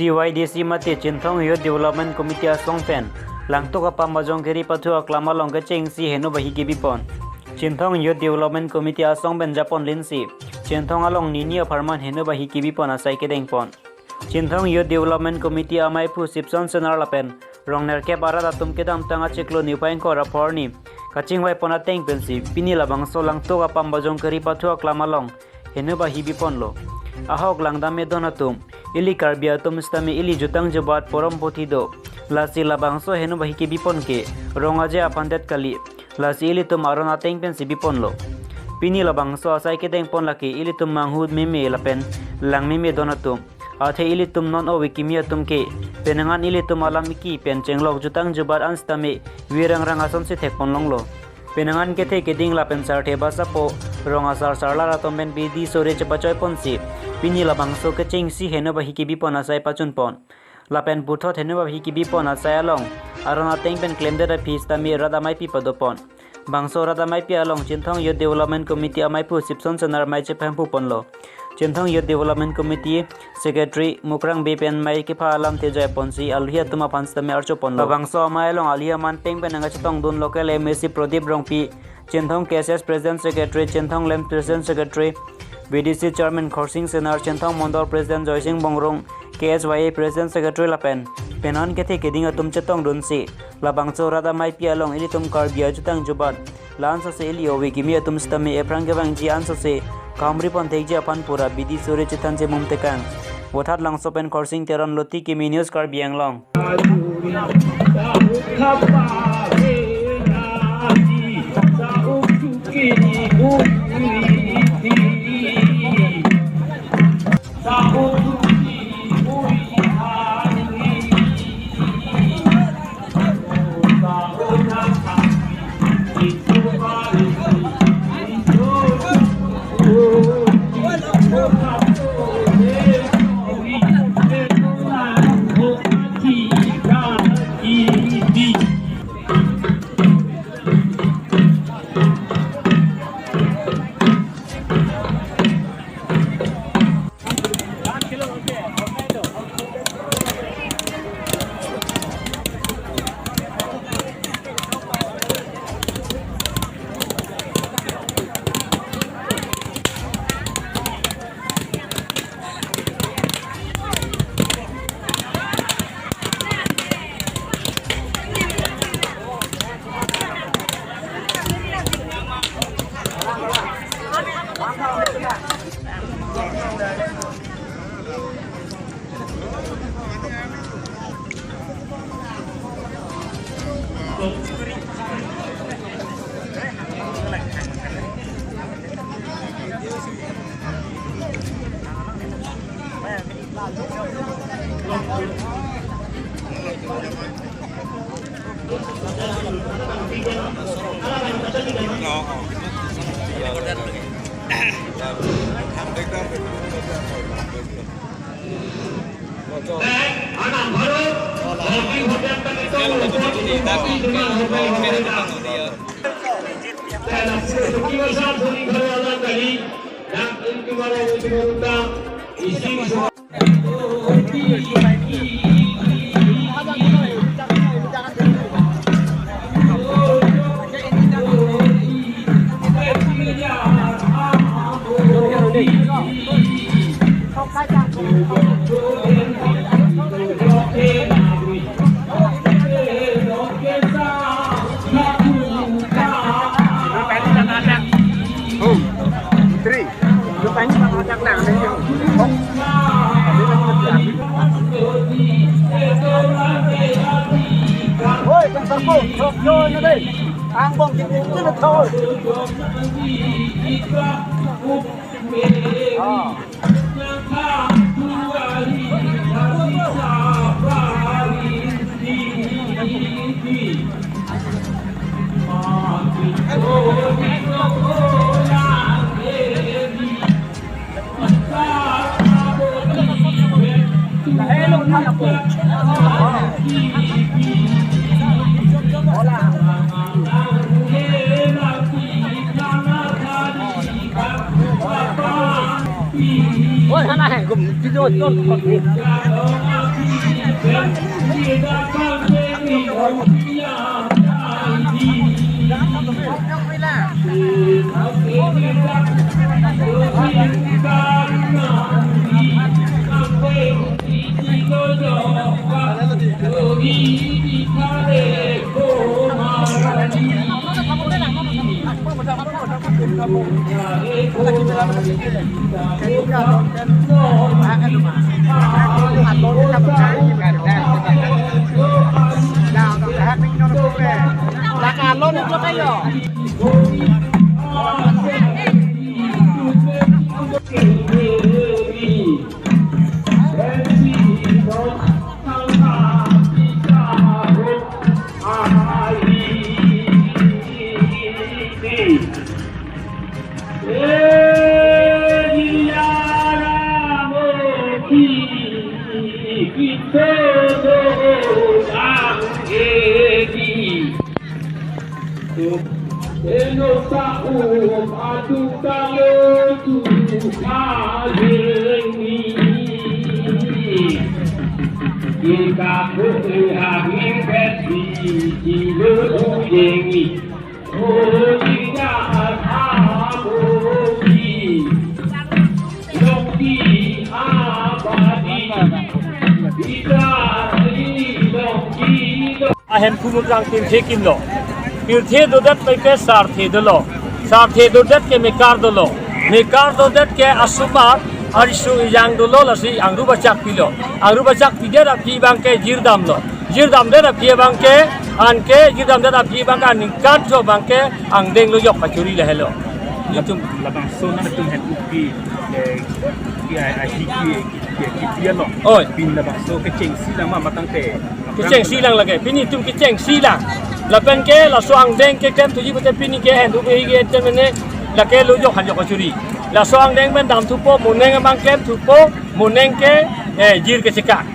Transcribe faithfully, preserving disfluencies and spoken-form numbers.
P Y D C mate Chinthong Youth Development Committee asong pen Langtuk Apam Bajong Kiri Pathu Aklam along kechengsi heno bahi kebipon. Chinthong Youth Development Committee asong pen japon linsi Chinthong along nini apharman heno bahi kebipon asai kedengpon. Chinthong Youth Development Committee amaiphu Sipson Senar lapen rong nerkep arat atum kedamtang achiklo niphai ingkoi ra phongo arni kachingvaipon ateng pensi pini labangso Langtuk Apam Bajong Kiri Pathu Aklam along heno bahi biponlo. Ahok langdam edon atum, ili Karbi atum sitame ili jutang jubat porom pothi do. Lasi labangso heno bahi kebipon ke rong aje aphan det kali. Lasi ilitum aron ateng pensi biponlo. Pini labangso asai kedengpon lake ilitum manghu meme lapen lang meme don atum. Athe ilitum non ove kimi atum ke penang an ilitum alam iki pen chenglok jutang jubat an sitame virang rang asonsi thekpon longlo. Penang an kethe keding lapen sarthe basapo rong asar sarlar atum pen bidi sore chepachoiponsi pini labangso kechengsi heno bahi kebipon asai pachunpon. Lapen puthot heno bahi kebipon asai along aron ateng pen klemdet aphi sitame rat amaipi padopon. Bangso rat amaipi along Chinthong Youth Development Committee amaiphu Sipson Senar amei chephemphuponlo. Chinthong Youth Development Committee Secretary Mukrang Bey pen amei kepha alam thejaiponsi alohi atum aphan sitame archoponlo. Labangso amei along alohi aman peng pen nangkachetongdun local M A C Pradip Rongpi, Chinthong K S S President Secretary, Chinthong Lamps President Secretary, B D C Chairman Khorsing Senar, Chinthong Mondol President Joysing Bongrung, K S Y A President Secretary lapen penang an kethe keding atum chetongdunsi labangso rat amaipi along ilitum Karbi ajutang jubat la-an sose ili ove kimi atum sitame ephrang kevangji an sose kahamripon thekji aphan pura bidi sore chethan chemum tekang. Vothatlangso pen Khorsing Teron, Loti Kimi News, Karbi Anglong. Oi, kang sarpo, sok yo na dei. Angbong kiti kiti na thoi. Ah. Oi, hana hai, gum, video, video. Ahem kumut rang pirthe kimlo. Pirthe dodet pai ke sarthe dolo. Sarthe dodet ke mekar dolo. Mekar dodet ke asomar ariso ejang dolo, lasi angrup achak pilo. Angrup achak pidet aphi abang ke jirdamlo. Jirdamdet aphi abang ke, anke jirdamdet aphi abang ke aningkan tho abang ke angdeng lojok kachuri lahelo. Itum labangso nangtum hen upi, eh, ki ai ai ki ki ki ki dia lo. Oi. Pini labangso kechengsi lang ma matang te. Kechengsi lang lake. Pini itum kechengsi lang. Lapen ke laso angdeng ke klem thuji pute pini ke hen upi ke itum mene lake lojok hanjok kachuri. Laso angdeng pen damthupo, moneng abang klemthupo, moneng ke, eh, jir kechekak.